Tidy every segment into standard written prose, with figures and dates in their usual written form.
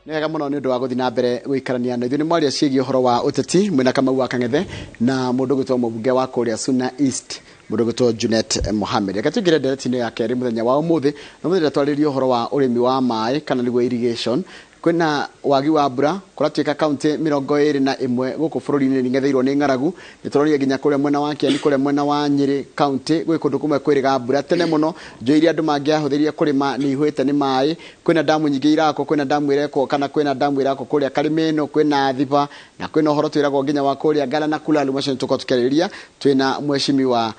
Nĩ wega mũno nĩ ũndũ wa gũthiĩ na mbere gũikarania na ithuĩ. Nĩ mwaria ciĩgiĩ ũhoro wa ũteti mwĩna Kamau wa Kang'ethe na mũndũ ũgwĩtwo mũmbunge wa kũrĩa Suna East, mũndũ ũgwĩtwo Junet Mohamed. Reke tũingĩre ndereti-inĩ ya kerĩ mũthenya wa ũmũthĩ, na ũmũthĩ twarĩrĩria ũhoro wa ũrĩmi wa maĩ kana nĩguo irrigation. Kwĩna wagi wa mbura, kũratuĩka kaunti 21 gũkũ bũrũri-inĩ nĩ ing'etheirwo nĩ ng'aragu. Nĩ tũronire nginya kũrĩa mwena wa Kieni, kũrĩa mwena wa Nyĩrĩ kaunti gwĩ kũndũ kũmwe kwĩrĩga mbura tene mũno. Njũĩ iria andũ mangĩahũthĩrire kũrĩma nĩ ihũĩte nĩ maĩ. Kwĩna damu nyingĩ irakwo, kwĩna damu ĩrekwo kana kwĩna damu ĩrakwo kũrĩa Karimĩno, kwĩna Thiba, na kwĩna ũhoro twĩragwo nginya wa kũrĩa Ngara na Kulalu. Macio nĩ tũkorwo tũkĩarĩrĩria twĩna mheshimiwa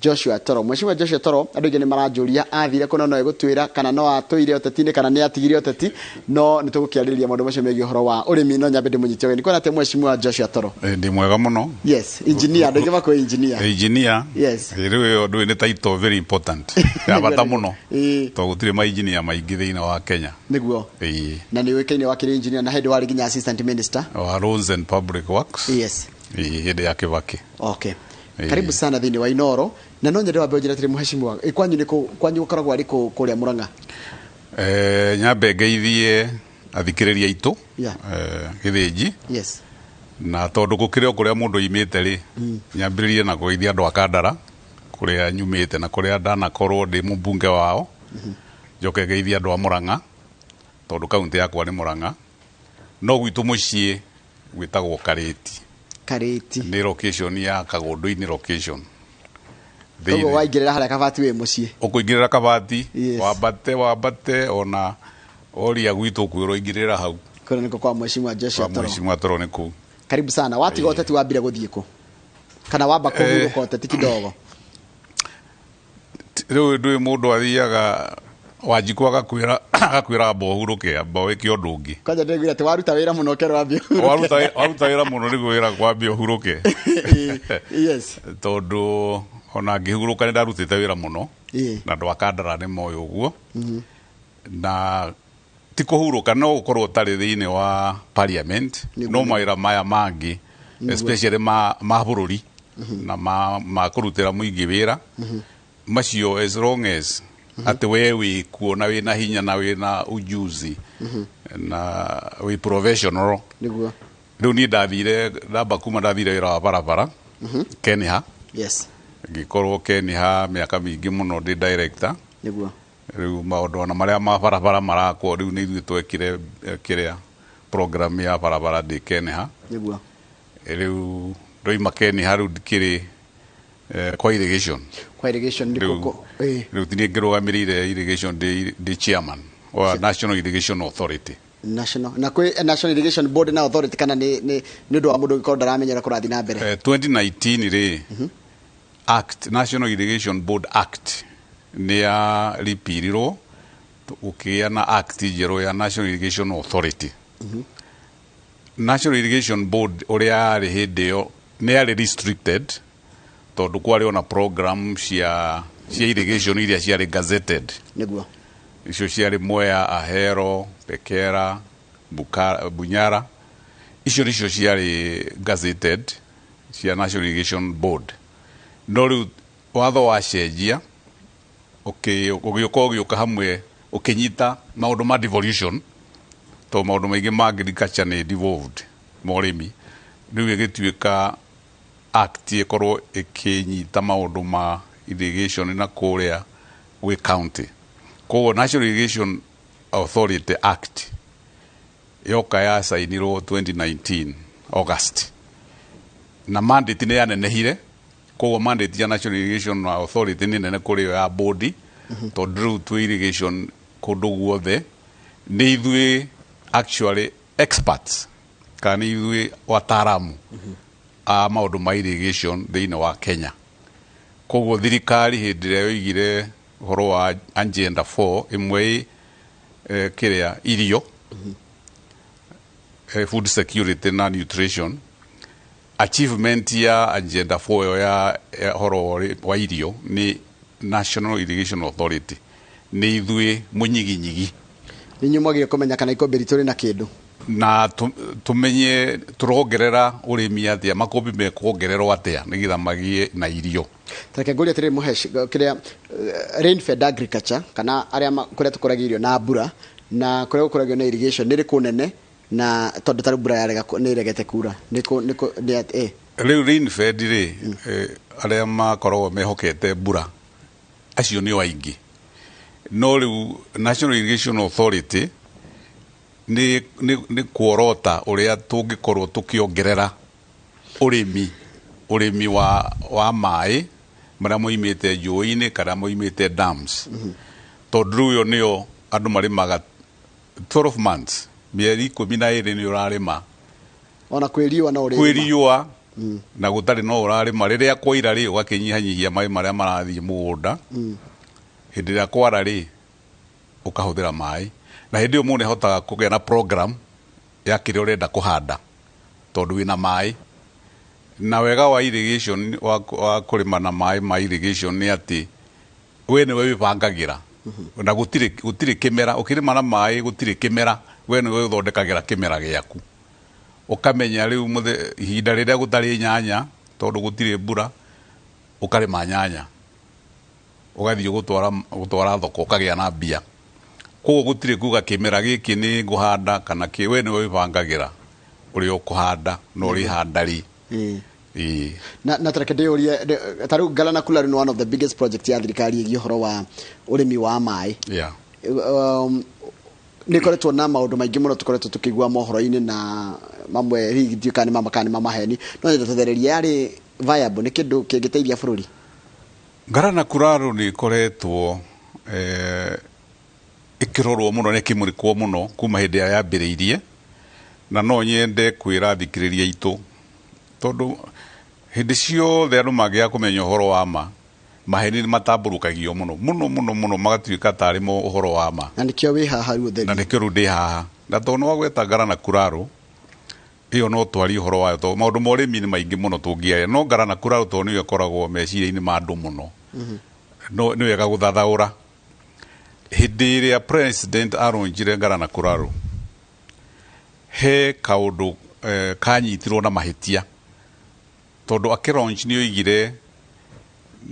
Joshua Toro. Mheshimiwa Joshua Toro, andũ aingĩ nĩ maranjũria athire kũna, no egũtwĩra kana no atũire ũteti-inĩ kana nĩ atigire ũteti, no nĩ tũgũkĩarĩrĩria maũndũ macio megiĩ ũhoro wa ũrĩmi. No nyambe ndĩmũnyite ũgeni. Kwĩna atĩa, Mheshimiwa Joshua Toro? Ndĩ mwega mũno. Yes, engineer, andũ aingĩ makwĩ engineer. Engineer. Yes. Rĩu ĩyo ndũĩ nĩ title very important, ya bata mũno, tondũ gũtirĩ ma engineer maingĩ thĩinĩ wa Kenya. Na nĩ ũĩkaine wakĩrĩ engineer na hĩndĩ warĩ nginya assistant minister wa Roads and Public Works. Hĩndĩ ya Kibaki. Okay. Karibu sana thĩinĩ wa Inoro, na no nyende wambe ũnjĩre atĩrĩ, mheshimiwa, kwanyu nĩ kũ? Kwanyu gũkoragwo arĩ kũ kũrĩa Murang'a? Nyambe ngeithie athikĩrĩria aitũ Gĩthĩnji. Na tondũ gũkĩrĩ o kũrĩa mũndũ oimĩte rĩ, nyambĩrĩrie na kũgeithia andũ a Kandara kũrĩa nyumĩte na kũrĩa ndanakorwo ndĩ mũmbunge wao. Njoke ngeithie andũ a Murang'a tondũ kaunti yakwa nĩ Murang'a, no gwitũ mũciĩ gwĩtagwo Karĩti. Karĩti. Nĩ location ya Kagũndũ-inĩ location. Koguo waingĩrĩra harĩa Kabati wĩ mũciĩ. Ũkũingĩrĩra Kabati, wambate wambate, ona oria gwitũ ũkwĩrwo ingĩrĩra hau. Kũrĩa nĩko kwa Mheshimiwa Joshua Kwa Toro. Mheshimiwa Toro nĩ kũu. Karibu sana. Watiga ũteti wambire gũthiĩ kũ? Kana wamba kũhurũka ũteti kidogo? Rĩu ndũĩ mũndũ athiaga Wanjikũ agakwĩra amba ũhurũke, amba wĩke ũndũ ũngĩ. Kwanja ndĩraiguire atĩ waruta wĩra mũno ũkerwo wambe ũhurũke. Waruta wĩra mũno nĩguo wĩra kwambia ũhurũke. Tondũ ona ngĩhurũka nĩ ndarutĩte wĩra mũno. Na andũ a Kandara nĩ moĩ ũguo. Na ti kũhurũka, no gũkorwo ũtarĩ thĩinĩ wa parliament, no mawĩra maya mangĩ, especially ma bũrũri na ma kũrutĩra mũingĩ wĩra macio, as long as atĩ we wĩ kuo na wĩna hinya na wĩna ujuzi na wĩ professional. Rĩu niĩ ndathire ndamba kuma ndathire wĩra wa barabara Kenha. Ngĩkorwo Kenha mĩaka mĩingĩ mũno ndĩ director. Rĩu maũndũ ona marĩa ma barabara marakwo rĩu nĩ ithuĩ twekire kĩrĩa program ya barabara ndĩ Kenha. Rĩu ndoima Kenha, rĩu ndikĩrĩ kwa irrigation. Kwa irrigation nĩ Rĩu kũ? Rĩu ti niĩ ngĩrũgamĩrĩire irrigation, ndĩ chairman wa National Irrigation Authority. National na kwĩ National Irrigation Board na authority, kana nĩ ũndũ wa mũndũ ũngĩkorwo ndaramenya ũrĩa kũrathiĩ na mbere? 2019 rĩ, Act, National Irrigation Board Act nĩ ya repealirwo, gũkĩgĩa na act njerũ ya National Irrigation Authority. National Irrigation Board ũrĩa yarĩ hĩndĩ ĩyo nĩ yarĩ restricted tondũ kwarĩ ona program cia irrigation iria ciarĩ gazetted. Icio ciarĩ Mwea, Ahero, Pekera, Bunyara. Icio nĩcio ciarĩ gazetted cia National Irrigation Board. No rĩu watho wacenjia, ũgĩũka ũgĩũka hamwe ũkĩnyita maũndũ ma devolution, tondũ maũndũ maingĩ ma agriculture nĩ devolved ma ũrĩmi. Rĩu ĩgĩtuĩka act ĩkorwo ĩkĩnyita maũndũ ma irrigation na kũrĩa gwĩ county. Koguo National Irrigation Authority Act yoka yacainirwo 2019 August, na mandate nĩ yanenehire. Koguo mandate ya National Irrigation Authority nĩ nene kũrĩ ĩyo ya board, tondũ rĩu twĩ irrigation kũndũ guothe nĩ ithuĩ actually experts, kana nĩ ithuĩ wataaramu a maũndũ ma irrigation thĩinĩ wa Kenya. Koguo thirikari hĩndĩ ĩrĩa yoigire ũhoro wa agenda 4 ĩmwe kĩrĩa irio, food security na nutrition achievement ya agenda 4 ĩyo ya ũhoro wa irio nĩ National Irrigation Authority, nĩ ithuĩ mũnyiginyigi. Nĩ inyuĩ mwagire kũmenya kana ikũmbĩ ritũ rĩna kĩndũ. Na tũmenye tũrongerera ũrĩmi atĩa, makũmbĩ mekuongererwo atĩa nĩgetha magĩe na irio. Reke ngũrie atĩrĩrĩ, mũhesh, kĩrĩa rain fed agriculture kana arĩa kũrĩa tũkũragia irio na mbura Na kũrĩa gũkũragio na irrigation nĩ rĩkũ nene na tondũ ta rĩu mbura yarega nĩ ĩregete kura nĩ kũ nĩ kũ nĩ at eh. Rĩu rainfed rĩ, arĩa makoragwo mehokete mbura acio nĩo aingĩ, no rĩu National Irrigation Authority nĩ nĩ nĩ kuorota ũrĩa tũngĩkorwo tũkĩongerera ũrĩmi ũrĩmi wa wa maĩ marĩa moimĩte njũĩ-inĩ kana moimĩte dams, tondũ rĩu ĩyo nĩyo andũ marĩmaga 12 months, mĩeri 12 nĩ ũrarĩma. Ona kwĩ riũa no ũrĩrĩma. Kwĩ riũa na gũtarĩ no ũrarĩma. Rĩrĩa kwaira rĩ, ũgakĩnyihanyihia maĩ marĩa marathiĩ mũgũnda. Hĩndĩ ĩrĩa kwara rĩ, ũkahũthĩra maĩ, na hĩndĩ ĩyo mũndũ nĩahotaga kũgĩa na program ya kĩrĩa ũrenda kũhanda tondũ wĩna maĩ. Na wega wa irrigation, wa kũrĩma na maĩ ma irrigation nĩ atĩ we nĩwe wĩbangagĩra na gũtirĩ kĩmera. Ũkĩrĩma na maĩ gũtirĩ kĩmera, we nĩwe ũthondekagĩra kĩmera gĩaku, ũkamenya rĩu ihinda rĩrĩa gũtarĩ nyanya tondũ gũtirĩ mbura, ũkarĩma nyanya, ũgathiĩ gũtwara thoko, ũkagĩa na mbia. Koguo gũtirĩ kuga kĩmera gĩkĩ nĩ ngũhanda kana kĩ, we nĩwe wĩbangagĩra ũrĩa ũkũhanda na ũrĩhanda rĩ. Ĩĩ. Na tareke ndĩyũrie, ta rĩu Galana Kulalu nĩ one of the biggest project ya thirikari ĩgiĩ ũhoro wa ũrĩmi wa maĩ. Nĩ ĩkoretwo na maũndũ maingĩ mũno tũkoretwo tũkĩigua mohoro-inĩ, na mamwe hihi ndiũĩ kana nĩ ma kana nĩ ma maheni, no nyende tũthererie yarĩ viable, nĩ kĩndũ kĩngĩteithia bũrũri? Galana Kulalu nĩ ĩkoretwo ĩkĩrorwo mũno na ĩkĩmũrĩkwo mũno kuma hĩndĩ ĩrĩa yambĩrĩirie, na no nyende kwĩra athikĩrĩria aitũ, tondũ hĩndĩ ciothe andũ mangĩaga kũmenya ũhoro wa ma, maheni nĩ matambũrũkagio mũno mũno mũno mũno, magatuĩka tarĩ mo ũhoro wa ma. Na nĩkĩo wĩ haha rĩu ũtheri. Na nĩkĩo rĩu ndĩ haha, na tondũ nĩ wagweta Galana Kulalu ĩyo, no twarie ũhoro wayo tondũ maũndũ ma ũrĩmi nĩ maingĩ mũno tũngĩaria, no Galana Kulalu tondũ nĩyo ĩkoragwo meciria-inĩ ma andũ mũno, no nĩ wega gũthathaũra. Hĩndĩ ĩrĩa president aronjire Galana Kulalu, he kaũndũ kanyitirwo na mahĩtia, tondũ akĩlaunch nĩ oigire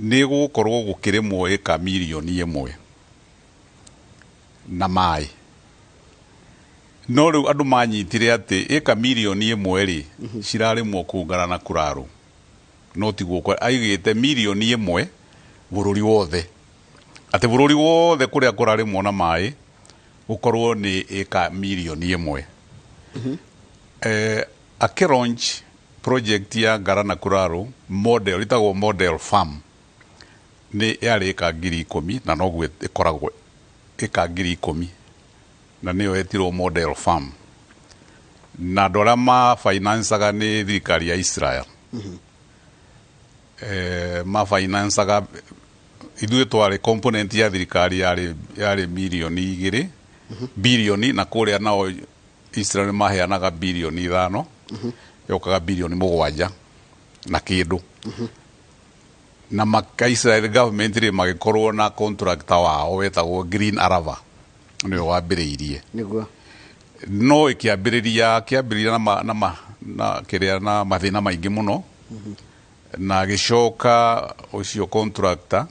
nĩ gũgũkorwo gũkĩrĩmwo ĩka 1 mirioni na maĩ, no rĩu andũ manyitire atĩ ĩka 1 mirioni rĩ cirarĩmwo kũu Galana Kulalu, no tiguo aigĩte 1 mirioni bũrũri wothe, atĩ bũrũri wothe kũrĩa kũrarĩmwo na maĩ gũkorwo nĩ ĩka 1 mirioni. Akĩlaunch project ya Galana Kulalu model, ĩtagwo model farm, nĩ yarĩ ĩka 10,000, na noguo ĩkoragwo ĩka 10,000, na nĩyo yetirwo model farm, na andũ arĩa ma financaga nĩ thirikari ya Israel. Ma financaga, ithuĩ twarĩ component ya thirikari yarĩ 2 mirioni bilioni, na kũrĩa nao Israel maheanaga 5 bilioni, yokaga 7 bilioni na kĩndũ, na maka Israel government rĩ magĩkorwo na contractor wao wetagwo Green Arava, nĩwe wambĩrĩirie. No ĩkĩambĩrĩria kĩambĩrĩria na, ma, na, ma, na kĩrĩa na mathĩna maingĩ mũno, na agĩcoka ũcio contractor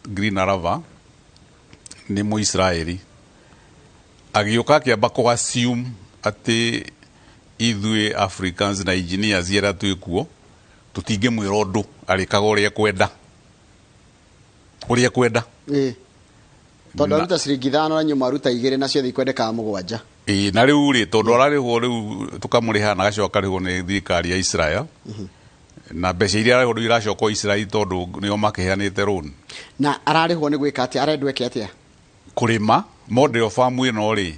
Green Arava nĩ Mũisraeli, agĩũka akĩamba kũ assume atĩ ithuĩ Africans na engineers arĩa twĩ kuo tũtingĩmwĩra ũndũ, arĩkaga ũrĩa ekwenda, ũrĩa ekwenda. Tondũ aruta ciringi 5 na nyuma aruta 2, na ciothe ikwendekaga 7. Ĩĩ, na rĩu rĩ, tondũ ararĩhwo rĩu tũkamũrĩha na agacoka akarĩhwo nĩ thirikari ya Israel, na mbeca iria ararĩhwo rĩu iracoka o Israel tondũ nĩo makĩheanĩte loan. Na ararĩhwo nĩ gwĩka atĩa? Arendwo eke atĩa? Kũrĩma model farm ĩno rĩ,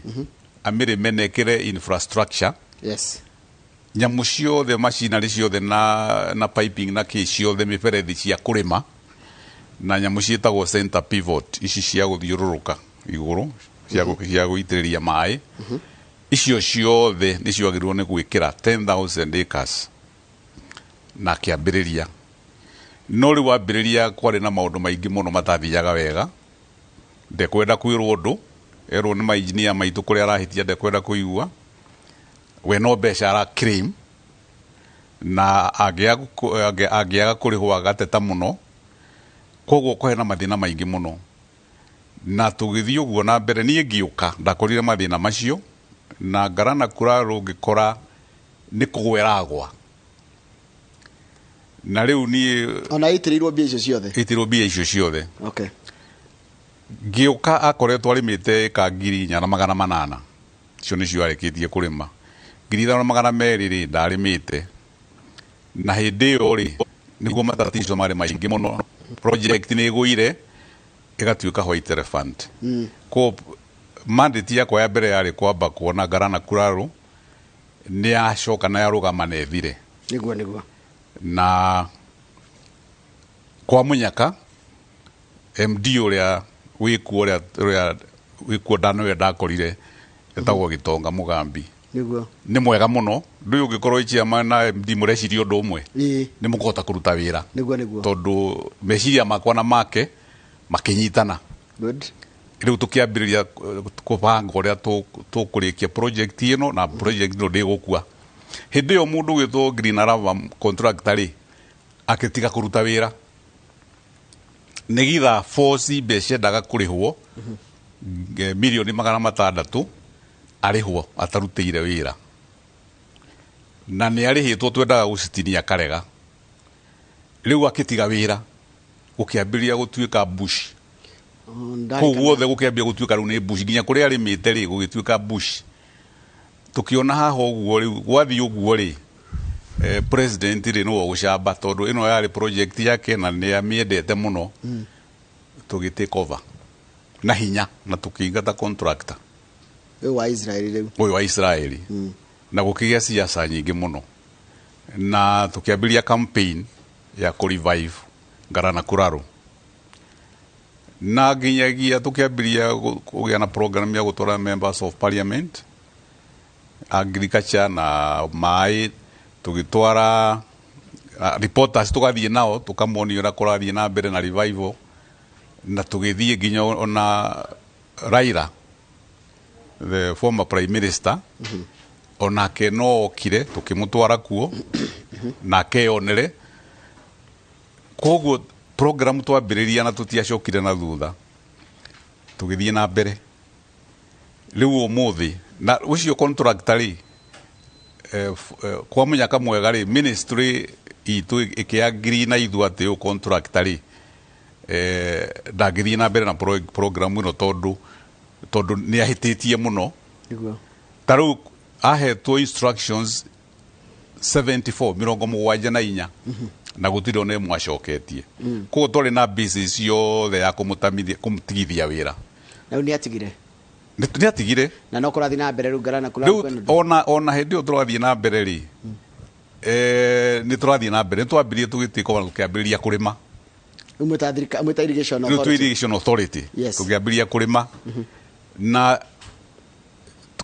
amĩrĩme na ĩkĩre infrastructure, nyamũ ciothe, machinery ciothe na piping na kĩ ciothe, mĩberethi cia kũrĩma na nyamũ ciĩtagwo center pivot ici cia gũthiũrũrũka igũrũ cia gũitĩrĩria maĩ, icio ciothe nĩ ciagĩrĩirwo nĩ gwĩkĩra 10,000 acres. Na akĩambĩrĩria, no rĩu wambĩrĩria kwarĩ na maũndũ maingĩ mũno matathiaga wega. Ndekwenda kwĩrwo ũndũ, erwo nĩ mainjinia maitũ kũrĩa arahĩtia, ndekwenda kũigua. We no mbeca ara claim, na angĩaga kũrĩhwo agateta mũno. Koguo kũhe na mathĩna maingĩ mũno. Na tũgĩthiĩ ũguo na mbere, niĩ ngĩũka ndakorire mathĩna macio na Ngarana Kuraru ngĩkora nĩ kũgwa ĩragwa. Na rĩu niĩ Ona ĩitĩrĩirwo mbia icio ciothe. Ĩitĩrĩirwo mbia icio ciothe. Okay. Ngĩũka akoretwo arĩmĩte ĩka 4800, icio nĩcio arĩkĩtie kũrĩma. 5200 rĩ ndarĩmĩte, na hĩndĩ ĩyo rĩ nĩguo matatizo marĩ maingĩ mũno. Project nĩ ĩgũire ĩgatuĩka white elephant. Ko mandate yakwa ya mbere yarĩ kwamba kuona Ngarana Kuraru nĩ yacoka na yarũgama na ĩthire. Nĩguo nĩguo. Na kwa mũnyaka MD ũrĩa wĩkuo, ũrĩa wĩkuo ndanĩwe ndakorire etagwo Gitonga Mugambi. Nĩguo. Nĩ mwega mũno. Ndũĩ ũngĩkorwo wĩ chairman na MD mũreciria ũndũ ũmwe, nĩ mũkũhota kũruta wĩra. Nĩguo nĩguo. Tondũ meciria makwa na make makĩnyitana. Good. Rĩu tũkĩambĩrĩria kũbanga ũrĩa tũkũrĩkia project ĩno, na project ĩno ndĩgũkua. Hĩndĩ ĩyo mũndũ ũgwĩtwo Green Arava contractor rĩ akĩtiga kũruta wĩra nĩgitha force mbeca endaga kũrĩhwo 600,000,000 arĩhwo atarutĩire wĩra, na nĩ arĩhĩtwo twendaga gũcitinia karega. Rĩu akĩtiga wĩra gũkĩambĩrĩria gũtuĩka bush. Kũu guothe gũkĩambia gũtuĩka rĩu nĩ bush, nginya kũrĩa arĩmĩte rĩ gũgĩtuĩka bush. Tũkĩona haha ũguo rĩu gwathiĩ ũguo rĩ, president rĩ nĩwe ũgũcamba, tondũ ĩno yarĩ project yake na nĩ amĩendete mũno. Tũgĩ take over na hinya na tũkĩingata contractor Ũyũ wa Israeli rĩu. Ũyũ wa Israeli. Na gũkĩgĩa siasa nyingĩ mũno, na tũkĩambĩrĩria campaign ya kũ revive Ngarana Kuraru, na nginyagia tũkĩambĩrĩria kũgĩa na program ya gũtwara members of parliament agriculture na maĩ, tũgĩtwara reporters, tũgathiĩ nao tũkamonia ũrĩa kũrathiĩ na mbere na revival, na tũgĩthiĩ nginya ona Raila, the former prime minister, onake no okire tũkĩmũtwara kuo nake yonere. Koguo program twambĩrĩria na tũtiacokire na thutha, tũgĩthiĩ na mbere. Rĩu ũmũthĩ na ũcio contractor rĩ, kwa mũnyaka mwega rĩ, ministry itũ ĩkĩagree na ithuĩ atĩ ũyũ contractor rĩ, ndangĩthiĩ na mbere na program ĩno tondũ nĩ ahĩtĩtie mũno. Nĩguo. Ta rĩu ahetwo instructions 74, 74, na gũtirĩ ona ĩmwe acoketie. Koguo twarĩ na basis yothe ya kũmũtigithia wĩra. Na rĩu nĩ atigire. Nĩ atigire. Na no kũrathiĩ na mbere rĩu Ngarana Kuraru Rĩu kwĩna ndũ? Ona hĩndĩ ĩyo tũrathiĩ na mbere rĩ, nĩ tũrathiĩ na mbere. Nĩ twambirie tũgĩtuĩka ona tũkĩambĩrĩria kũrĩma. Rĩu mwĩta mwĩta irrigation Rĩu twĩ authority. Irrigation authority. Yes. Tũkĩambĩrĩria kũrĩma. Na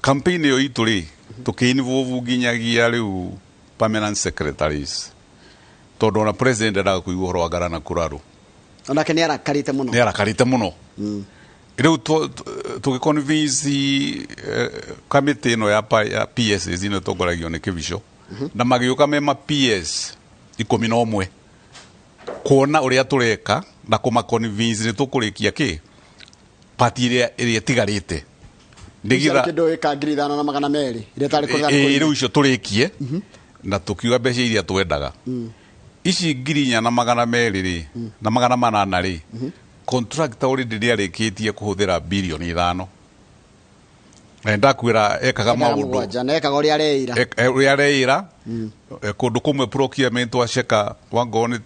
campaign ĩyo itũ rĩ, tũkĩ-involve nginyagia rĩu permanent secretaries, tondũ ona president endaga kũigua ũhoro wa Ngarana Kuraru. Onake nĩ arakarĩte mũno. Nĩ arakarĩte mũno. Rĩu tũgĩ-convince, kamĩtĩ ĩno ya PS ĩno ĩtongoragio nĩ Kĩbico, na magĩũka me ma PS 11 kuona ũrĩa tũreka na kũma-convince nĩ tũkũrĩkia kĩ pati ĩrĩa ĩtigarĩte. Nĩgetha kĩndũ ĩka 5200 iria tarĩ kũrĩa kũrĩ. Rĩu icio tũrĩkie na tũkiuga mbeca iria twendaga. Ici 4200 rĩ, na 800 rĩ, contractor already nĩarĩkĩtie kũhũthĩra 5 birioni. Na ndakwĩra ekaga Ekaga maũndũ. 7, na ekaga ũrĩa areĩra. Ũrĩa areĩra. Kũndũ kũmwe procurement waceka wangorwo nĩ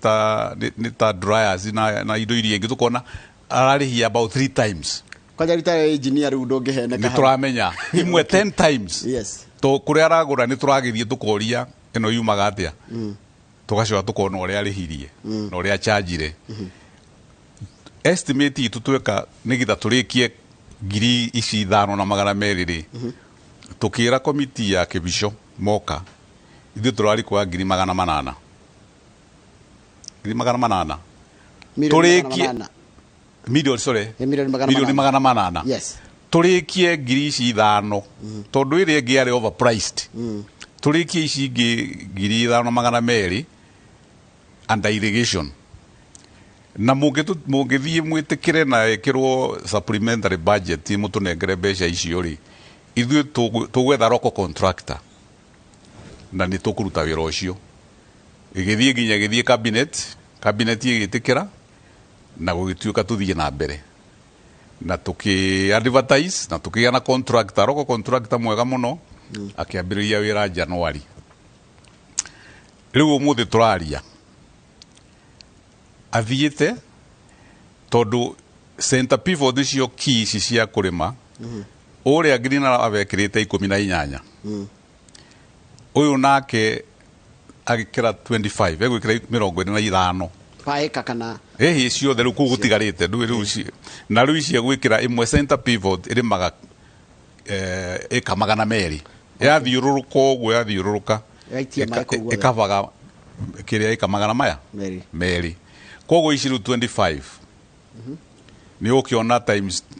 ta dryers na indo iria ingĩ, tũkona ararĩhia about 3 times. Kwanja rita engineer rĩu ndũngĩheneka Nĩ hau. tũramenya imwe 10 times. Yes. To kũrĩa aragũra nĩ tũragĩthiĩ tũkoria ĩno yumaga atĩa. Tũgacoka tũkona ũrĩa arĩhirie na ũrĩa achanjire. Estimate itũ tweka nĩgetha tũrĩkie 5200 rĩ, tũkĩra komiti ya Kĩbico moka ithuĩ tũrarĩ kwa 800,000. 800,000. Milioni Tũrĩkie 800. Milioni, sorry. Nĩ milioni magana Milioni manana. 800. Yes. Tũrĩkie ngiri ici ithano, tondũ ĩrĩa ĩngĩ yarĩ overpriced. Tũrĩkie ici ingĩ 5200 under irrigation. Na mũngĩthiĩ mwĩtĩkĩre na ĩkĩrwo supplementary budget mũtũnengere mbeca icio rĩ, ithuĩ tũgwetha local contractor na nĩ tũkũruta wĩra ũcio. Ĩgĩthiĩ nginya ĩgĩthiĩ cabinet, cabinet ĩgĩtĩkĩra na gũgĩtuĩka tũthiĩ na mbere na tũkĩ advertise na tũkĩgĩa na contractor, local contractor mwega mũno, akĩambĩrĩria wĩra January. Rĩu ũmũthĩ tũraria athiĩte, tondũ center pivot nĩcio key ici cia kũrĩma. Ũrĩa Green abekĩrĩte 18, ũyũ nake agĩkĩra 25, egwĩkĩra 25. Paĩka kana? Ĩhĩ, ciothe rĩu kũu gũtigarĩte ndũĩ rĩu na rĩu ici egwĩkĩra ĩmwe center pivot ĩrĩmaga ĩka 200, yathiũrũrũka ũguo, yathiũrũrũka. Ĩgaitia maĩ kũu guothe. Ĩkavaga kĩrĩa ĩka magana maya 2. 2. Koguo ici rĩu 25 nĩ ũkĩona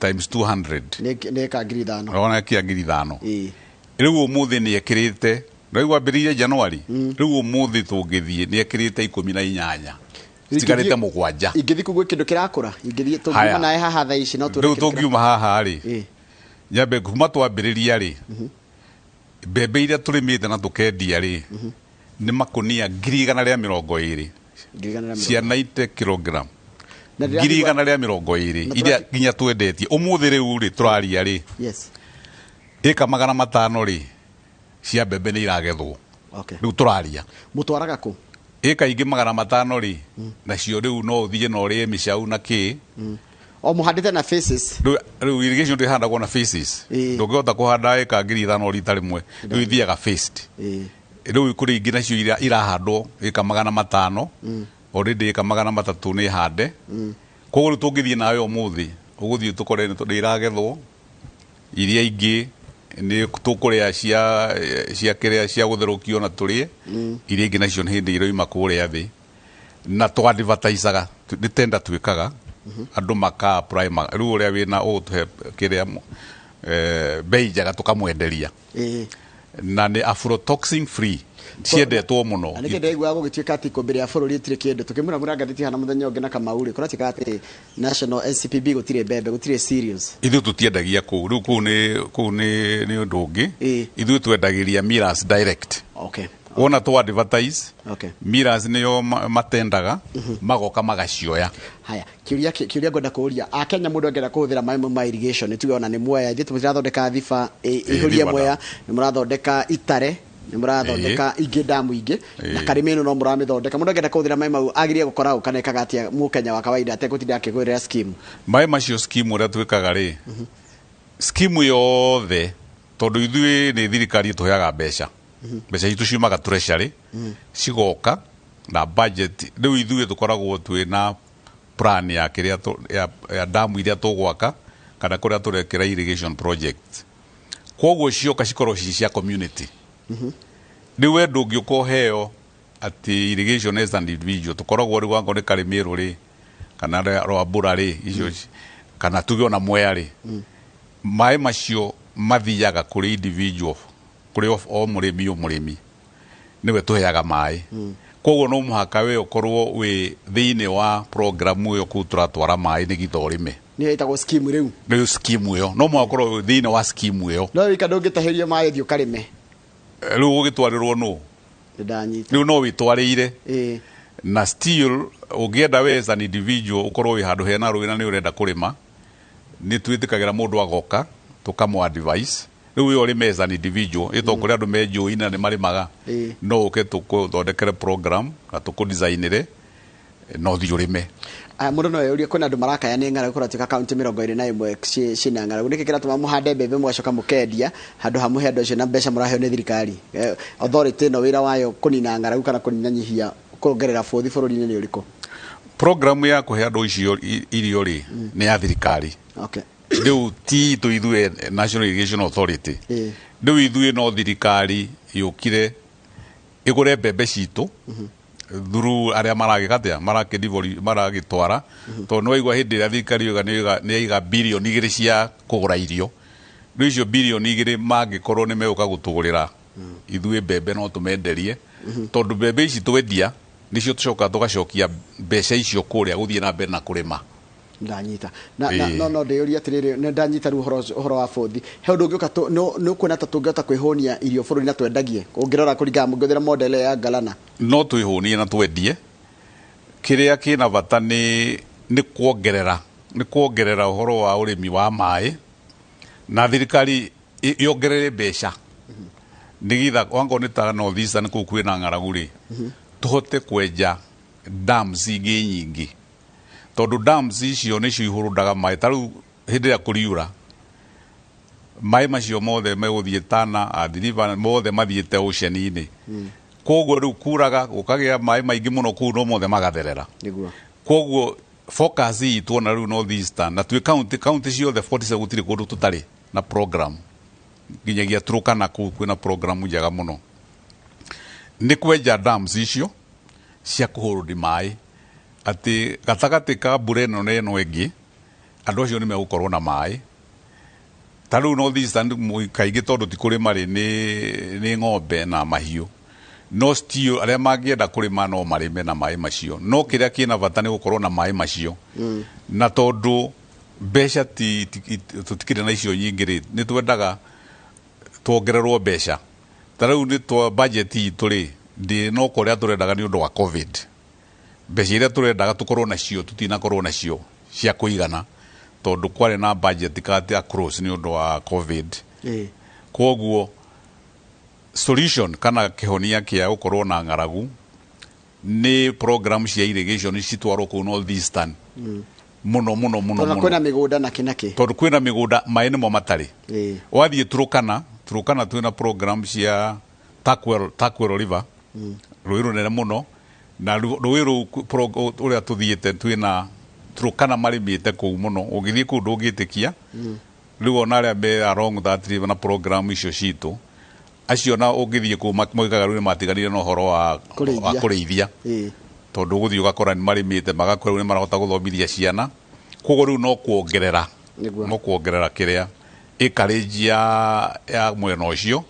times 200. Nĩ ĩka 5,000. Ũrona kia 5,000. Ĩĩ. Rĩu ũmũthĩ nĩ ekĩrĩte, rĩu ambĩrĩirie January, rĩu ũmũthĩ tũngĩthiĩ nĩ ekĩrĩte 18, citigarĩte 7. Ingĩthiĩ kũu gwĩ kĩndũ kĩrakũra? Ingĩthiĩ tũngiuma Haya. nawe haha thaa ici no tuone Rĩu kĩndũ kĩrakũra? Tũngiuma haha rĩ, nyambe kuma twambĩrĩria rĩ, mbembe iria tũrĩmĩte na tũkendia rĩ, nĩ makũnia 120,000. 120,000. Cia 90 kilogram. Na 120,000 Na iria nginya twendetie ũmũthĩ rĩu rĩ tũraria rĩ, ĩka 500 rĩ cia mbembe nĩ iragethwo. Rĩu tũraria. Mũtwaraga kũ? Ĩka ingĩ 500 rĩ, nacio rĩu no ũthiĩ na ũrĩe mĩcau na kĩ. O mũhandĩte na phases? Rĩu irrigation ndĩhandagwo na phases. Ndũngĩhota kũhanda ĩka 5,000 rita rĩmwe, rĩu ithiaga phased. Rĩu kũrĩ ingĩ nacio iria irahandwo ĩka 500, already ĩka 300 nĩ hande. Koguo rĩu tũngĩthiĩ nawe ũmũthĩ, ũgũthiĩ tũkore nĩ iragethwo, iria ingĩ nĩ tũkũrĩa cia kĩrĩa cia gũtherũkio na tũrĩe, iria ingĩ nacio nĩ hĩndĩ iroima kũrĩa thĩ. Na tũ advertisaga, nĩ tenda twĩkaga, andũ maka apply rĩu ũrĩa wĩna ũgũtũhe kĩrĩa bei njega tũkamwenderia. Na nĩ aflatoxin free, ciendetwo mũno. Na nĩkĩ ndĩraiguaga gũgĩtuĩka atĩ ikũmbĩ rĩa bũrũri rĩtirĩ kĩndũ? Tũkĩmuramura ngathĩti hana mũthenya ũngĩ na Kamau rĩ, kũratuĩka atĩ National NCPB gũtirĩ mbembe, gũtirĩ cereals. Ithuĩ tũtiendagia kũu, rĩu kũu nĩ ũndũ ũngĩ. Ithuĩ twendagĩria millers direct. Wona tũ advertise, millers nĩo matendaga, magoka magacioya. Haya, kĩũria ngwenda kũũria akenya, mũndũ angĩenda kũhũthĩra maĩ mau ma irrigation, nĩ tuge ona nĩ Mwea, ithuĩ tũtirathondeka Thiba ihũrie Thiba. Mwea nĩ mũrathondeka, Itare nĩ mũrathondeka, ingĩ ndamu ingĩ na Karĩmĩ ĩno no mũramĩthondeka. Mũndũ angĩenda kũhũthĩra maĩ mau agĩrĩire gũkora ũ kana ĩkaga atĩa, mũkenya wa kawaida ategũtinda akĩgũrĩra scheme? Maĩ macio, scheme ũrĩa twĩkaga rĩ, scheme yothe, tondũ ithuĩ nĩ thirikari ĩtũheaga mbeca, mbeca itũ ciumaga treasury cigoka na budget. Rĩu ithuĩ tũkoragwo twĩna plan ya kĩrĩa ya damu iria tũgwaka kana kũrĩa tũrekĩra irrigation project, koguo cioka cikorwo ci cia community. Rĩu we ndũngĩũka ũheo atĩ irrigation as an individual. Tũkoragwo rĩu angorwo nĩ Karĩmĩrũ rĩ kana Rwambũra rĩ, icio kana tuge ona Mwea rĩ, maĩ macio mathiaga kũrĩ individual, kũrĩ o mũrĩmi, o mũrĩmi nĩwe tũheaga maĩ. Koguo no mũhaka we ũkorwo wĩ thĩinĩ wa program ĩyo kũu tũratwara maĩ nĩgetha ũrĩme. Nĩyo ĩtagwo scheme rĩu? Rĩu scheme ĩyo no mũhaka ũkorwo wĩ thĩinĩ wa scheme ĩyo. No wika ndũngĩtahĩrio maĩ ũthiĩ ũkarĩme? Rĩu ũgĩtwarĩrwo nũ? Nĩndanyita. Rĩu no wĩtwarĩire. Na still ũngĩenda we as an individual ũkorwo wĩ handũ hena rũĩ na nĩ ũrenda kũrĩma, nĩ twĩtĩkagĩra mũndũ agoka tũkamũ advise rĩu we ũrĩme as an individual. Ĩ to kũrĩ andũ me njũĩ na nĩ marĩmaga. No ũke tũkũthondekere program na tũkũdesignĩre no ũthiĩ ũrĩme. Aya, mũndũ no eyũrie, kwĩna andũ marakaya nĩ ng'aragu, kũratuĩka kaunti 21 ciĩna ng'aragu. Nĩkĩ kĩratũma mũhande mbembe mũgacoka mũkendia handũ ha mũhe andũ acio na mbeca mũraheo nĩ thirikari? Authority ĩno wĩra wayo kũnina ng'aragu kana kũnyihanyihia kuongerera bũthi bũrũri-inĩ nĩ ũrĩkũ? Program ya kũhe andũ icio irio rĩ, nĩ ya thirikari. Rĩu ti itũ ithuĩ National Irrigation Authority. Rĩu ithuĩ no thirikari yũkire ĩgũre mbembe citũ through arĩa maragĩka atĩa, maragĩtwara, tondũ nĩ waigua hĩndĩ ĩrĩa thirikari yoiga nĩ yaiga 2 birioni cia kũgũra irio. Rĩu icio 2 birioni mangĩkorwo nĩ megũka gũtũgũrĩra ithuĩ mbembe, no tũmenderie, tondũ mbembe ici twendia Nĩcio tũcokaga tũgacokia mbeca icio kũrĩa gũthiĩ na mbere na kũrĩma. Ndanyita na, na, no no ndĩyũria atĩrĩrĩ, nĩ ndanyita rĩu ũhoro ũhoro wa bũthi. He ũndũ ũngĩũka nĩ ũkuona ta tũngĩhota kwĩhũnia irio bũrũri na twendagie, ũngĩrora kũringana mũngĩhũthĩra model ya Galana? No twĩhũnie na twendie. Kĩrĩa kĩna bata nĩ kuongerera ũhoro wa ũrĩmi wa maĩ, na thirikari yongerere mbeca nĩgetha wango nĩ ta North Eastern kũu kwĩna ng'aragu rĩ, tũhote kwenja dams ingĩ nyingĩ, tondũ dams icio nĩcio ihũrũndaga maĩ. Ta rĩu hĩndĩ ĩrĩa kũriura, maĩ macio mothe megũthiĩ Tana, Athi River, mothe mathiĩte ocean-inĩ. Koguo rĩu kuraga gũkagĩa maĩ maingĩ mũno kũu, no mothe magatherera. Koguo focus itũ ona rĩu North Eastern na twĩ county ciothe 47, gũtirĩ kũndũ tũtarĩ na program, nginyagia Turkana kũu kwĩna program njega mũno. Nĩ kwenja dams icio cia kũhũrũndi maĩ, atĩ gatagatĩ ka mbura ĩno na ĩno ĩngĩ andũ acio nĩ megũkorwo na maĩ. Ta rĩu North Eastern kaingĩ tondũ ti kũrĩma rĩ, nĩ ng'ombe na mahiũ, no still arĩa mangĩenda kũrĩma no marĩme na maĩ macio. No kĩrĩa kĩna bata nĩ gũkorwo na maĩ macio, na tondũ mbeca tũtikĩrĩ na icio nyingĩ rĩ, nĩ twendaga tuongererwo mbeca. Ta rĩu nĩ twa budget itũ rĩ, ndĩnoka ũrĩa tũrendaga nĩ ũndũ wa COVID. Mbeca iria tũrendaga tũkorwo nacio tũtinakorwo nacio cia kũigana, tondũ kwarĩ na budget cut across nĩ ũndũ wa COVID. Koguo solution kana kĩhonia kĩa gũkorwo na ng'aragu nĩ program cia irrigation citwarwo kũu North Eastern mũno mũno mũno. Tondũ mũno. Kwĩna mĩgũnda na kĩ na kĩ. Tondũ kwĩna mĩgũnda, maĩ nĩmo matarĩ. Wathiĩ Turukana twĩna program cia Turkwel River, rũĩ rũnene mũno, na rũĩ rũu ũrĩa tũthiĩte twĩna Turukana marĩmĩte kũu mũno, ũngĩthiĩ kũu ndũngĩtĩkia. Rĩu ona arĩa me along that river na program icio citũ acio, na ũngĩthiĩ kũu moigaga rĩu nĩ matiganire na ũhoro wa Kũrĩithia. wa kũrĩithia, tondũ ũgũthiĩ ũgakora nĩ marĩmĩte, magakora rĩu nĩ marahota gũthomithia ciana. Koguo rĩu no kuongerera no kuongerera kĩrĩa acreage ya mwena ũcio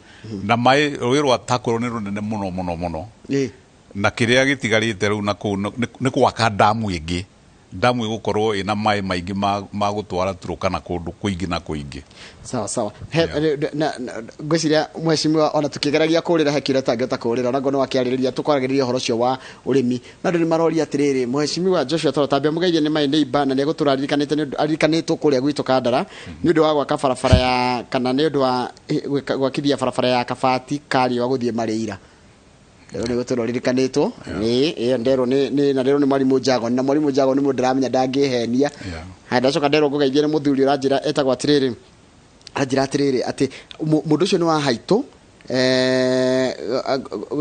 na maĩ. Rũĩ rwa Turkwel nĩ rũnene mũno mũno mũno. Na kĩrĩa gĩtigarĩte rĩu na kũu nĩ gwaka damu ĩngĩ, damu ĩgũkorwo ĩna maĩ maingĩ ma gũtwara Turukana kũndũ kũingĩ na kũingĩ. Sawa sawa. Ngwĩciria mheshimiwa, ona tukĩgeragia kũrĩra he kĩũria tangĩhota kũrĩra, ona ngorwo wakĩarĩrĩria tũkwaragĩrĩria ũhoro ũcio wa ũrĩmi, no andũ nĩ maroria atĩrĩrĩ, mheshimiwa Joshua Toro tambia mũgeithie nĩ maĩ neighbor na nĩ egũtũra aririkanĩte aririkanĩtwo kũrĩa gwitũ Kandara nĩ ũndũ wa gwaka barabara ya kana nĩ ũndũ wa gwakithia barabara ya Kabati Kariũa gũthiĩ Marĩira. Rĩu nĩ gũtũra ũririkanĩtwo nĩ ĩyo nderwo nĩ na nderwo nĩ mwarimũ Jagon, na mwarimũ Jagon nĩ mũndũ ndĩramenya ndangĩhenia. Haya, ndacoka nderwo ngũgeithie nĩ mũthuri ũranjĩra etagwo atĩrĩrĩ, anjĩra atĩrĩrĩ atĩ mũndũ ũcio nĩ wa haitũ,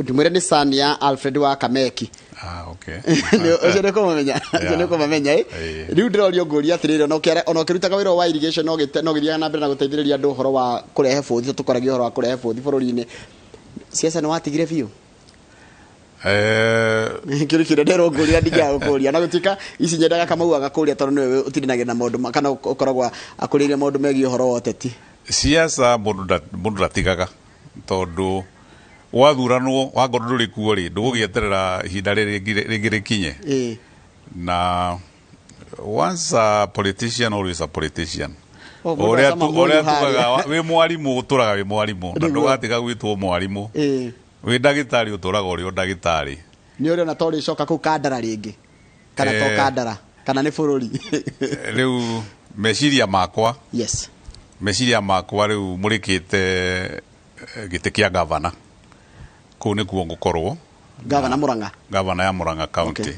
ndĩmwĩre nĩ son ya Alfred wa Kameki. Ah, okay. Ũcio nĩ kũmũmenya, ũcio nĩ kũmamenya ĩ. Rĩu ndĩrorio ngũria atĩrĩrĩ, ona ũkĩrutaga wĩra wa irrigation no ũgĩthiaga na mbere na gũteithĩrĩria andũ ũhoro wa kũrehe bũthi, tũkoragia ũhoro wa kũrehe bũthi bũrũri-inĩ, ciaca nĩ watigire biũ? Kĩrĩ kĩrĩa nderwo ngũria ndingĩaga gũkũria, na gũtuĩka ici nyendaga Kamau agakũria tondũ nĩwe ũtindanagia na maũndũ kana ũkoragwo akũrĩire maũndũ megiĩ ũhoro wa ũteti. Siasa mũndũ ndatigaga, tondũ wathuranwo wakorwo ndũrĩ kuo rĩ, ndũgũgĩeterera ihinda rĩrĩ rĩngĩ rĩkinye. Na once a politician, always a politician. Oh, mũndũ Ũrĩa acama mũndũ ũrĩa harĩa. tugaga wĩ mwarimũ, ũtũraga wĩ mwarimũ na ndũgatiga gwĩtwo mwarimũ. Wĩ ndagĩtarĩ, ũtũraga ũrĩ o ndagĩtarĩ. Nĩ ũrĩ ona to ũrĩcoka kũu Kandara rĩngĩ kana to Kandara kana nĩ bũrũri? Rĩu meciria makwa meciria makwa rĩu mũrĩkĩte gĩtĩ kĩa gavana, kũu nĩkuo ngũkorwo. Gavana Murang'a? Gavana ya Murang'a County.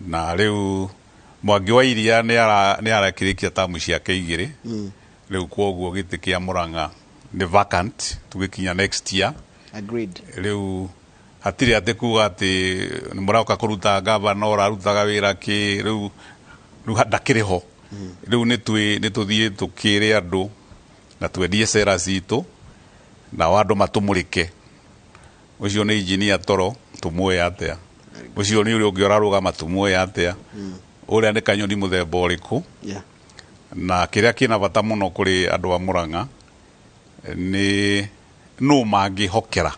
Na rĩu Mwangi wa Iria nĩ arakĩrĩkia tamu ciake 2. Rĩu kwoguo gĩtĩ kĩa Murang'a nĩ vacant tũgĩkinya next year. Rĩu hatirĩ atĩ kuga atĩ nĩ mũroka kũruta gavana ũrarutaga wĩra kĩ rĩu ndakĩrĩ ho. Rĩu nĩ tũthiĩ tũkĩre andũ na twendie cera citũ, nao andũ matũmũrĩke, ũcio nĩ engineer Toro tũmuoe atĩa, ũcio nĩ ũrĩa ũngĩ ũrarũgama tũmuoe atĩa, ũrĩa nĩ kanyoni mũthemba ũrĩkũ. Na kĩrĩa kĩna bata mũno kũrĩ andũ a Murang'a nĩ nũ mangĩhokera.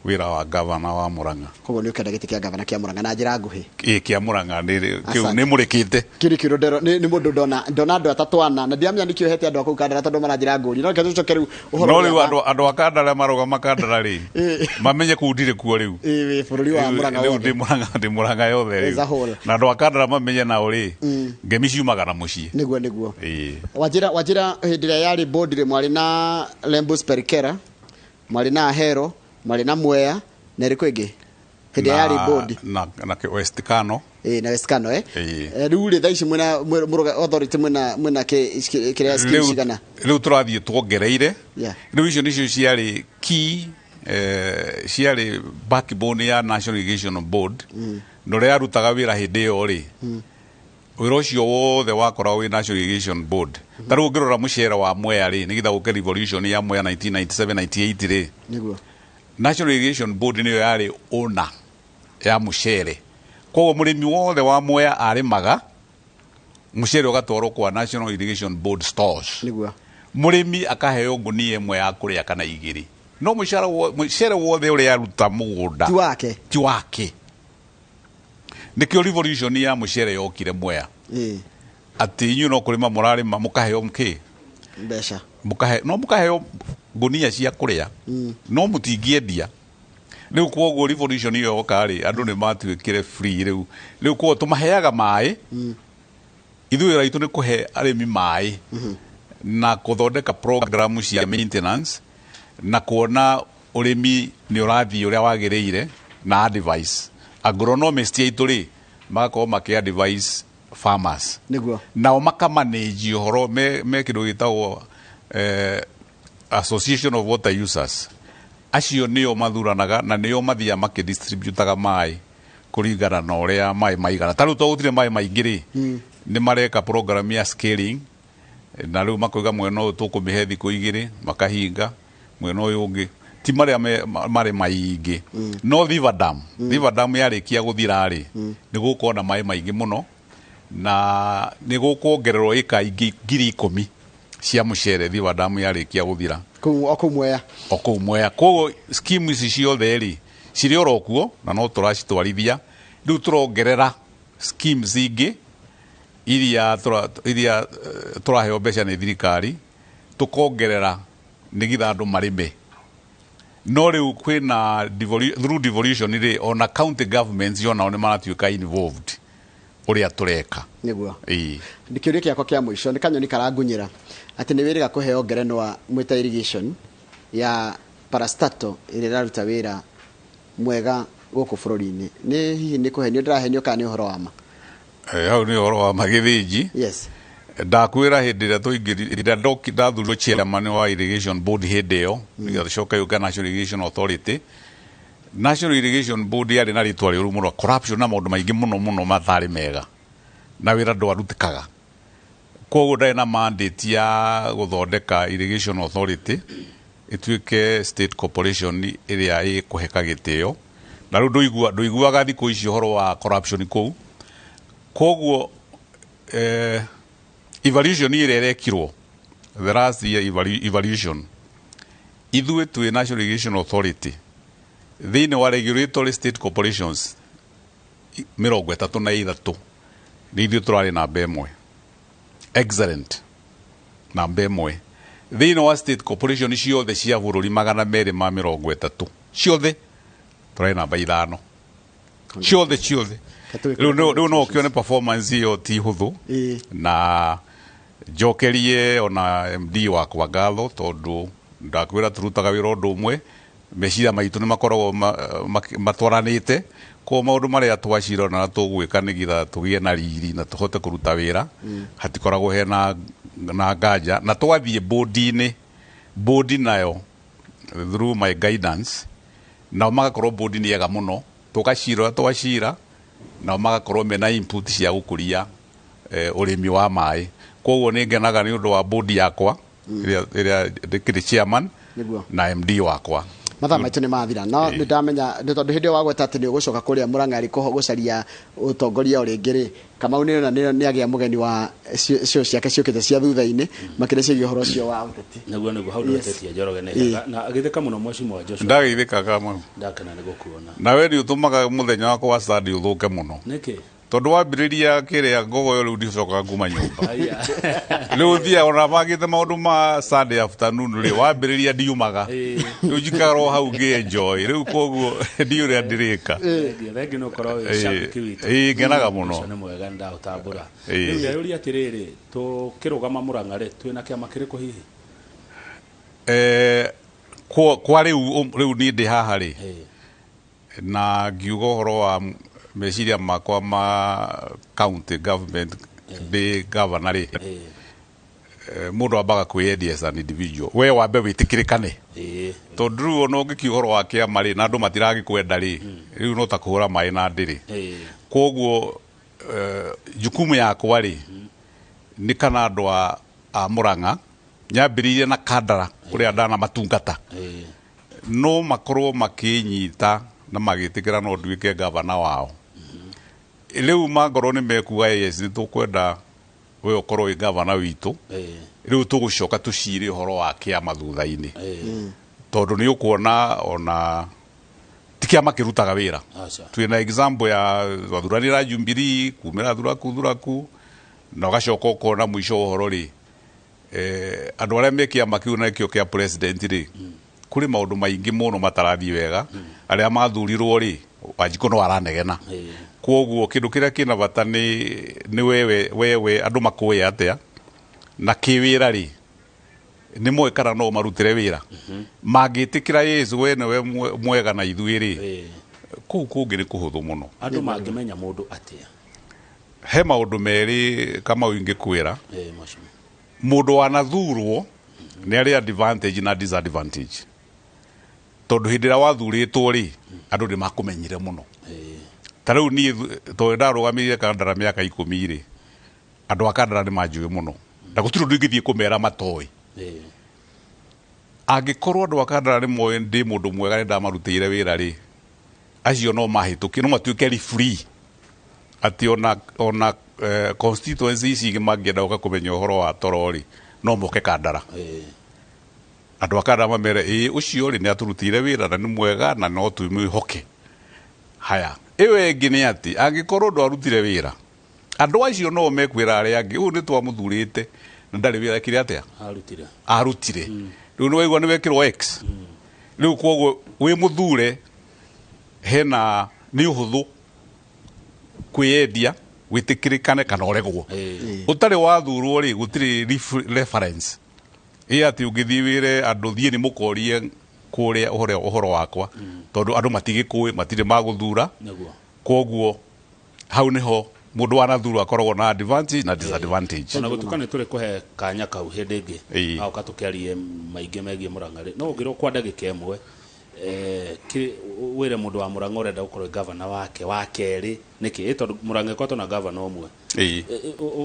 Wĩra wa gavana wa Murang'a. Koguo nĩ ũkenda gĩtĩ kĩa gavana kĩa Murang'a na njĩra nguhĩ? Ĩ, kĩa Murang'a nĩ kĩu. Asante. Nĩ mũrĩkĩte. Kĩu nĩ kĩũndũ ndero nĩ mũndũ ndona ndona andũ atatũ ana na ndiramenya nĩkĩ ũhete andũ a kũu Kandara tondũ maranjĩra ngũri no reke tũcoke rĩu ũhoro No ũrĩa rĩu andũ a Kandara marũgama Kandara rĩ, mamenye kũu ndirĩ kuo rĩu. Ĩ, wĩ bũrũri wa Murang'a Rĩu wothe. ndĩ Murang'a, ndĩ Murang'a yothe As a rĩu. whole. Na andũ a Kandara mamenye nao rĩ, ngemi ciumaga na mũciĩ. Nĩguo. Ĩĩ. Wanjĩra hĩndĩ ĩrĩa yarĩ board rĩ, mwarĩ na Lembus Perikera, mwarĩ na Ahero, mwarĩ na Mwea na ĩrĩkũ ĩngĩ hĩndĩ ĩrĩa yarĩ board? Na West Kano. Ĩ, na West Kano, eh. Ĩĩ. Rĩu rĩ, thaa ici mwĩna authority mwĩna kĩrĩa scheme cigana? Rĩu tũrathiĩ tuongereire. Rĩu icio nĩcio ciarĩ key, ciarĩ backbone ya National Irrigation Board. Na ũrĩa yarutaga wĩra hĩndĩ ĩyo rĩ, wĩra ũcio wothe wakoragwo wĩ National Irrigation Board. Ta rĩu ũngĩrora mũcere wa Mwea rĩ, nĩgetha gũke revolution ya Mwea 1997 98 rĩ, National Irrigation Board nĩyo yarĩ owner ya mũcere. Koguo mũrĩmi wothe wa Mwea arĩmaga mũcere ũgatwarwo kwa National Irrigation Board stores. Mũrĩmi akaheo ngunia ĩmwe ya kũrĩa kana igĩrĩ, no mũcere wothe ũrĩa aruta mũgũnda ti wake. Ti wake. Nĩkĩo revolution ya mũcere yokire Mwea, atĩ inyuĩ no kũrĩma mũrarĩma mũkaheo kĩ? Mbeca. Mũkahe, no mũkaheo ngunia cia kũrĩa, no mũtingĩendia. Rĩu koguo revolution ĩyo yoka rĩ, andũ nĩ matuĩkire free. Rĩu koguo tũmaheaga maĩ. Ithuĩ wĩra witũ nĩ kũhe arĩmi maĩ na kũthondeka program cia maintenance na kuona ũrĩmi nĩ ũrathiĩ ũrĩa wagĩrĩire na advice. Agronomist aitũ rĩ, magakorwo makĩ advise farmers. Nao makamanage ũhoro me kĩndũ gĩtagwo Association of Water Users. Acio nĩo mathuranaga na nĩo mathiaga makĩdistributaga maĩ kũringana na ũrĩa maĩ maigana. Ta rĩu to gũtirĩ maĩ maingĩ rĩ, nĩ mareka program ya scaling na rĩu makoiga mwena ũyũ tũkũmĩhe thikũ 2, makahinga mwena ũyũ ũngĩ ti marĩa marĩ maingĩ. No Thiva Dam, Thiva Dam yarĩkia gũthira rĩ, nĩ gũkorwo na maĩ maingĩ mũno na nĩ gũkuongererwo ĩka ingĩ 10,000 cia mũcere Thiva Dam yarĩkia gũthira. Kũu o kũu Mwea. O kũu Mwea. Koguo scheme ici ciothe rĩ, cirĩ oro kuo na no tũracitwarithia. Rĩu tũrongerera schemes ingĩ iria tũraheo mbeca nĩ thirikari, tũkongerera nĩgetha andũ marĩme. No rĩu kwĩna through devolution rĩ, ona county governments onao nĩ maratuĩka involved ũrĩa tũreka. Ĩĩ. Nĩ kĩũria gĩakwa kĩa mũico, nĩ kanyoni karangunyĩra atĩ nĩ wĩrĩga kũheo ngerenwa mwĩta irrigation ya parastatal ĩrĩa ĩraruta wĩra mwega gũkũ bũrũri-inĩ. Nĩ hihi nĩ kũhenio ndĩrahenio kana nĩ ũhoro wa ma? Hau nĩ ũhoro wa ma gĩthĩnji. Ndakwĩra hĩndĩ ĩrĩa twaingĩrire, hĩndĩ ĩrĩa ndathurirwo chairman wa irrigation board hĩndĩ ĩyo, nĩgetha tũcoke yũke National Irrigation Authority. National Irrigation Board yarĩ na rĩtwa rĩũru mũno, corruption na maũndũ maingĩ mũno mũno matarĩ mega, na wĩra ndwarutĩkaga. Koguo ndarĩ na mandate ya gũthondeka Irrigation Authority ĩtuĩke state corporation ĩrĩa ĩkũheka gĩtĩo. Na rĩu ndũiguaga thikũ ici ũhoro wa corruption kũu. Koguo evaluation ĩrĩa ĩrekirwo, the last year evaluation, ithuĩ twĩ National Irrigation Authority thĩinĩ wa regulatory state corporations 33, nĩ ithuĩ tũrarĩ namba 1, excellent namba 1 thĩinĩ wa state corporation ciothe cia bũrũri 230 ciothe, tũrarĩ namba 5 ciothe ciothe. Rĩu no ũkĩone performance ĩyo ti hũthũ. Na njokerie ona MD wakwa ngatho, tondũ ndakwĩra tũrutaga wĩra ũndũ ũmwe, meciria maitũ nĩ makoragwo matwaranĩte. Koguo maũndũ marĩa twacira na tũgwĩka nĩgetha tũgĩe na riri na tũhote kũruta wĩra, hatikoragwo hena na nganja. Na twathiĩ board-inĩ, board nayo through my guidance, nao magakorwo board nĩ ega mũno, tũgacira ũrĩa twacira, nao magakorwo mena input cia gũkũria ũrĩmi wa maĩ. Koguo nĩ ngenaga nĩ ũndũ wa board yakwa ĩrĩa ndĩkĩrĩ chairman na MD wakwa. Mathaa maitũ nĩ mathira, no nĩ ndamenya nĩ tondũ hĩndĩ ĩyo wagweta atĩ nĩ ũgũcoka kũrĩa Mũrang'a rĩ gũcaria ũtongoria o rĩngĩ rĩ, Kamau nĩ ona nĩ agĩa mũgeni wa cio ciake ciũkĩte cia thutha-inĩ makĩria ciĩgiĩ ũhoro ũcio wa ũteti. Nĩguo nĩguo hau ndwetetie Njoroge nĩ hega na agĩthĩka mũno Mheshimiwa Joshua. Ndageithĩka, Kamau. Ndakena nĩ gũkuona. Nawe nĩ ũtũmaga mũthenya wakwa wa Sunday ũthũke mũno. Nĩkĩ? Tondũ wambĩrĩria kĩrĩa ngogoyo rĩu ndicokaga kuma nyũmba. Rĩu thiaga ona bangĩte maũndũ ma Sunday afternoon rĩ, wambĩrĩria ndiumaga. Rĩu njikara o hau ngĩ enjoy. Rĩu koguo ndiũĩ ũrĩa ndĩrĩka. Thengiũ, thengiũ nĩ ũkorwo wĩ shabiki witũ. Ĩĩ, ngenaga mũno. Ũcio nĩ mwega, nĩ ndaũtambũra. Rĩu ndeyũria atĩrĩrĩ, tũkĩrũgama Mũrang'a rĩ, twĩna kĩama kĩrĩkũ hihi? Kwa rĩu, rĩu niĩ ndĩ haha rĩ, na ngiuga ũhoro wa meciria makwa ma county government ndĩ governor rĩ, mũndũ ambaga kwĩyendia as an individual, we wambe wĩtĩkĩrĩkane, tondũ rĩu ona ũngĩkiuga ũhoro wa kĩama rĩ, na andũ matiragĩkwenda rĩ, rĩu no ta kũhũra maĩ na ndĩrĩ. Koguo jukumu yakwa rĩ, nĩ kana andũ a Mũrang'a, nyambĩrĩirie na Kandara kũrĩa ndanamatungata, no makorwo makĩnyita na magĩtĩkĩra no nduĩke gavana wao. Rĩu mangorwo nĩ mekuga yes, nĩ tũkwenda we ũkorwo wĩ gavana witũ, rĩu tũgũcoka tũcire ũhoro wa kĩama thutha-inĩ, tondũ nĩ ũkuona ona ti kĩama kĩrutaga wĩra. Twĩna example ya twathuranĩra Jubilee kumĩra thuraku thuraku, na ũgacoka ũkona mũico wa ũhoro rĩ, andũ arĩa me kĩama kĩu na kĩo kĩa president rĩ, kũrĩ maũndũ maingĩ mũno matarathiĩ wega. Arĩa mathurirwo rĩ, Wanjikũ no aranegena. Koguo kĩndũ kĩrĩa kĩna bata nĩ wewe andũ makũĩ atĩa na kĩwĩra rĩ, nĩ moĩ kana no marutĩre wĩra. Mangĩtĩkĩra Yesu we nĩwe mwega na ithuĩ rĩ, kũu kũngĩ nĩ kũhũthũ mũno. Andũ mangĩmenya mũndũ atĩa? He maũndũ merĩ, Kamau, ingĩkwĩra. Mheshimiwa. Mũndũ wanathurwo nĩ arĩ advantage na disadvantage, tondũ hĩndĩ ĩrĩa wathurĩtwo rĩ, andũ nĩ makũmenyire mũno. Ta rĩu niĩ tondũ ndarũgamĩrĩire Kandara mĩaka 10 rĩ, andũ a Kandara nĩ manjũĩ mũno na gũtirĩ ũndũ ingĩthiĩ kũmera matoĩ. Angĩkorwo andũ a Kandara nĩ moĩ ndĩ mũndũ mwega, nĩ ndamarutĩire wĩra rĩ, acio no mahĩtũkie, no matuĩke referee atĩ ona constituency ici ingĩ mangĩenda gũka kũmenya ũhoro wa toro rĩ, no moke Kandara. Andũ a Kandara mamere ĩĩ, ũcio rĩ nĩ atũrutĩire wĩra na nĩ mwega na no twĩmwĩhoke. Haya, ĩyo ĩngĩ nĩ atĩ angĩkorwo ndwarutire wĩra, andũ acio no mekwĩra arĩa angĩ, ũyũ nĩ twamũthurĩte na ndarĩ wĩra ekire atĩa? Arutire. Arutire. Rĩu nĩ waigua nĩ wekĩrwo X. Rĩu koguo wĩ mũthure hena nĩ ũhũthũ kwĩyendia, wĩtĩkĩrĩkane kana ũregwo. Ũtarĩ wathurwo rĩ, gũtirĩ reference ĩ atĩ ũngĩthiĩ wĩre andũ thiĩ nĩ mũkorie kũrĩa ũhoro wakwa, tondũ andũ matigĩkũĩ, matirĩ magũthura. Koguo hau nĩho mũndũ wanathurwo akoragwo na advantage na disadvantage. Ona gũtuĩka nĩ tũrĩ kũhe kanya kau hĩndĩ ĩngĩ agoka tũkĩarie maingĩ megiĩ Mũrang'a rĩ, no ũngĩrwo kwa ndagĩka ĩmwe, wĩre mũndũ wa Mũrang'a ũrenda gũkorwo gavana wake wa kerĩ nĩkĩ? Tondũ Mũrang'a ĩkoretwo na gavana ũmwe.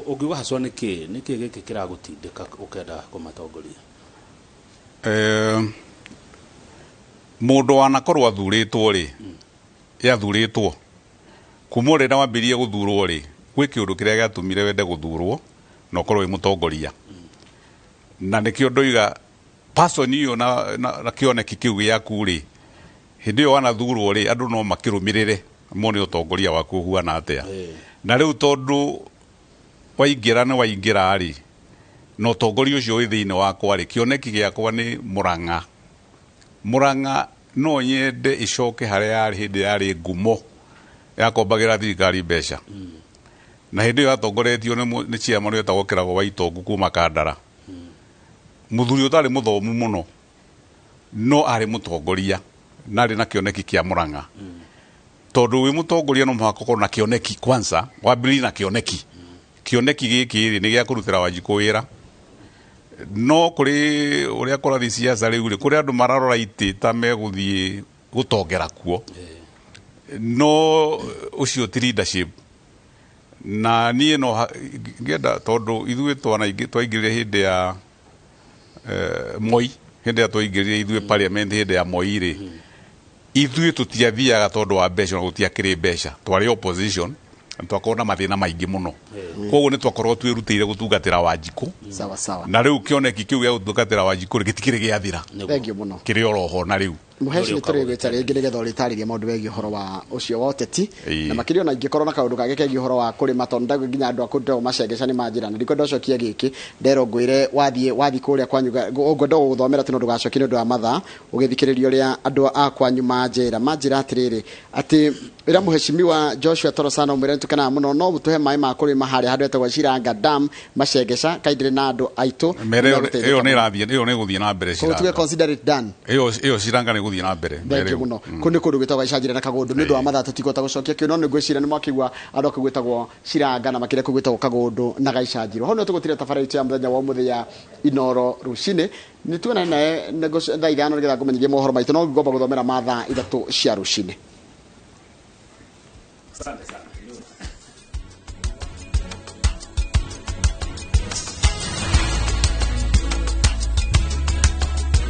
Ũngiuga hacwa nĩkĩ gĩkĩ kĩragũtindĩka ũkenda kũmatongoria? Mũndũ wanakorwo athurĩtwo rĩ, yathurĩtwo kuma ũrĩa wambĩrĩrie gũthurwo rĩ, gwĩ kĩũndũ kĩrĩa gĩatũmire wende gũthurwo na ũkorwo wĩ mũtongoria, na nĩkĩo ndoiga person ĩyo na kĩoneki kĩu gĩaku rĩ, hĩndĩ ĩyo wanathurwo rĩ, andũ no makĩrũmĩrĩre mone ũtongoria waku ũhuana atĩa. Na rĩu tondũ waingĩra nĩ waingĩra rĩ, na ũtongoria ũcio wĩ thĩinĩ wakwa rĩ, kĩoneki gĩakwa nĩ Mũrang'a. Mũrang'a no nyende ĩcoke harĩa yarĩ hĩndĩ yarĩ ngumo yakombagĩra thirikari mbeca, na hĩndĩ ĩyo yatongoretio nĩ chairman wetagwo Kĩrago wa Itongu kuma Kandara, mũthuri ũtarĩ mũthomu mũno no arĩ mũtongoria na arĩ na kĩoneki kĩa Mũrang'a. Tondũ wĩ mũtongoria no mũhaka ũkorwo na kĩoneki, kwanza wambĩrĩrie na kĩoneki. Kĩoneki gĩkĩ rĩ, nĩ gĩa kũrutĩra Wanjikũ wĩra, no kũrĩ ũrĩa kũrathiĩ siasa rĩu rĩ, kũrĩ andũ mararora itĩ ta megũthiĩ gũtongera kuo, no ũcio ti leadership. Na niĩ no ngĩenda, tondũ ithuĩ twaingĩrire hĩndĩ ya Moi. Hĩndĩ ĩrĩa twaingĩrire ithuĩ parliament hĩndĩ ya Moi rĩ, ithuĩ tũtiathiaga tondũ wa mbeca, ona gũtiakĩrĩ mbeca, twarĩ opposition na twakorwo na mathĩna maingĩ mũno, koguo nĩ twakorwo twĩrutĩire gũtungatĩra Wanjikũ. Sawa sawa. Na rĩu kĩoneki kĩu gĩa gũtungatĩra Wanjikũ rĩ, gĩtikĩrĩ gĩathira. Thengiũ mũno. Kĩrĩ oroho na rĩu. Mũheci, nĩ Ũrĩa tũrĩgwĩta rĩngĩ nĩgetha ũrĩtarĩria maũndũ megiĩ ũhoro wa ũcio wa ũteti. Na makĩria ona ingĩkorwo na kaũndũ kangĩ kegiĩ ũhoro wa kũrĩma, tondũ ndagũ nginya andũ a kũndũ macengeca nĩ manjĩra na ndikwenda ũcokie gĩkĩ nderwo ngwĩre wathiĩ wathiĩ kũrĩa kwanyu ngwenda gũgũthomera tu no ndũgacokie nĩ ũndũ wa mathaa ũgĩthikĩrĩria ũrĩa andũ a kwanyu manjĩra manjĩra atĩrĩrĩ atĩ ĩra mũhecimiwa Joshua Torosano mwĩre nĩtũkenaga mũno no mũtũhe maĩ ma kũrĩma harĩa handũ hetagwo Ciranga Dam Macengeca kaĩ ndĩrĩ na andũ aitũ. Mere ĩyo nĩmegũteithĩka ĩyo nĩ mũno. ĩrathiĩ, ĩyo nĩ ĩgũthiĩ na mbere. Koguo tuge Ciranga consider it done. Ĩyo Ciranga nĩ ĩgũthiĩ na mbere mbere Thengiũ ĩyo. Mũno. Kũu nĩ kũndũ gwĩtagwo Gaicanjĩra na Kagũndũ. Nĩ ũndũ wa mathaa tũtikũhota gũcokia kĩu, no nĩ ngwĩciria nĩ mwakĩigua andũ a kũu gwĩtagwo Ciranga na makĩria kũu gwĩtagwo Kagũndũ na Gaicanjirwo. Hau nĩho tũgũtira tabarĩra itũ ya mũthenya wa ũmũthĩ ya Inoro rũcinĩ. Nĩ tuonane nawe thaa 5 nĩgetha ngũmenyithie mohoro maitũ, no ngomba gũthomera ma thaa 3 cia rũcinĩ. Asante sana.